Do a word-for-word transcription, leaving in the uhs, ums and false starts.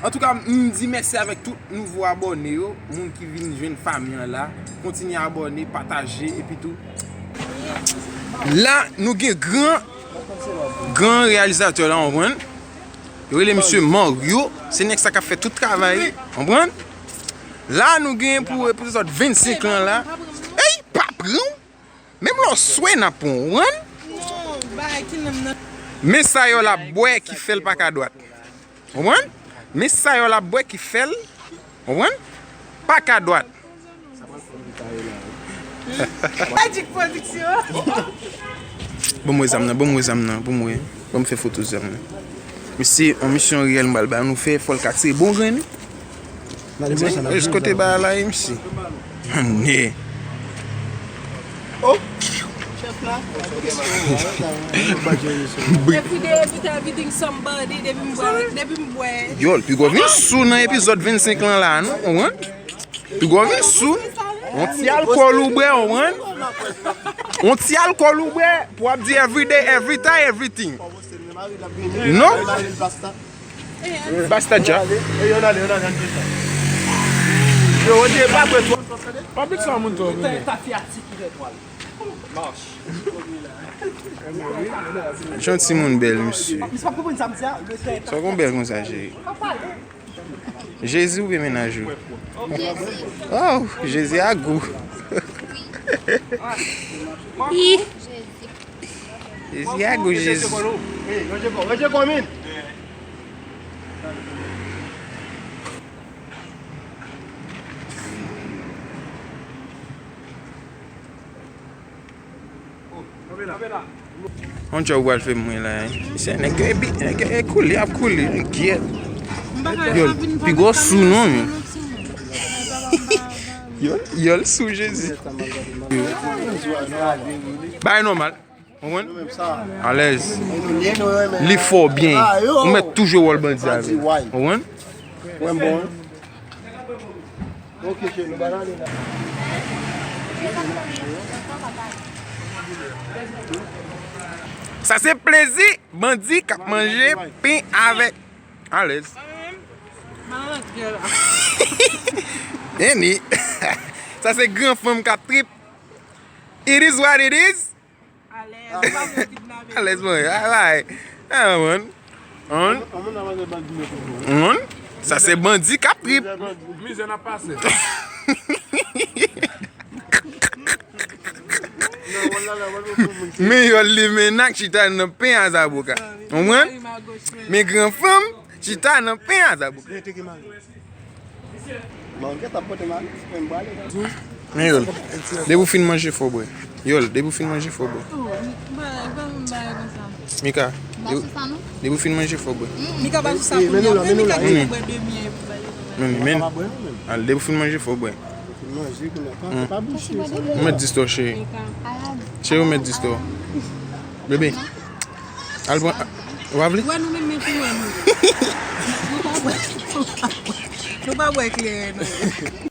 Antouka, m di mèsi avèk tout nouvo abòne yo, moun ki vin jwenn fanmi an la. Kontinye abòne, pataje, epi tou. La, nou gen gran, gran reyalizatè la, w konprann? Yo rele misye Mario, se nèg sa k ap fè tout travay, w konprann? La, nou gen pou epizòd vennsenk lan la. Ey, pa pran w! Menm lè w swe n ap pran w, w konprann? Men sa yo l ap bwè ki fè l pa ka dwat. W konprann? Men sa yo l ap bwè ki fè l, w konprann? Pa ka dwat. Magic Production. Ban m wè zam nan, ban m wè zam nan, ban m wè. Ban m fè foto zam nan. Mesye, yon misyon reyèl m pral ba nou fè, fò l ka tire bon grenn wi. Jis kote bagay la ye, mesye. Anne. Oh! Chèf la. Every day, every time, everything, somebody, depi m bwè, depi m bwè. Yo, l pi gwo vin sou nan epizòd vennsenk lan la, non? Ou konprann? Pi gwo vin sou. Yon ti alkòl ou bwè, ou konprann? Yon ti alkòl ou bwè, pou w ap di every day, every time, everything. Non? Basta dja. Yo, Rodye, pa bwè twòp. Pa bit sa moun twò vini. Jan timoun bèl, mesye. Sa w konn bèl konsa, cheri? Jezi oubyen mennaj ou? Oh, Jezi a gou. Ih. Jezi a gou, Jezi. On djòb w pral fè mwen la, hein? Se nèg yo epi, nèg yo e koule, ap koule, nèg gyèt. Yo, pi gwo sou non, men. Yo, yo l sou Jezi. Bay nòmal. Ou konprann? Alèz. Li fò byen. Ou mèt tou jwe wòl bandi avè l. Ou konprann? Sa se plezi bandi k ap manje pen avèk alèz. Eni. Sa se gran fanm k ap trip. It is what it is. Alèz, ou pa vle kidnape. Alèz mwen, alay. Ah, man. An? An? Sa se bandi k ap trip. Mizè n ap pase. Men yòl li men n ak chita nan pen a zaboka. Konprann? Men gran fanm chita nan pen a zaboka. Men yòl, depi w fin manje fò w bwè. Yòl, depi w fin manje fò w bwè. Mika, depi w fin manje fò w bwè. Mika pa sou sa kounye a. Mika ki bwè demi an epi bale. Men, men. Al, depi w fin manje fò w bwè. Ou mèt dis to, cheri. Cheri, ou mèt dis to. Bebe. Al pran. Ou pa vle? Wè nou menm men tou wè nou. Nou pa bwè. Nou pa bwè kleren non.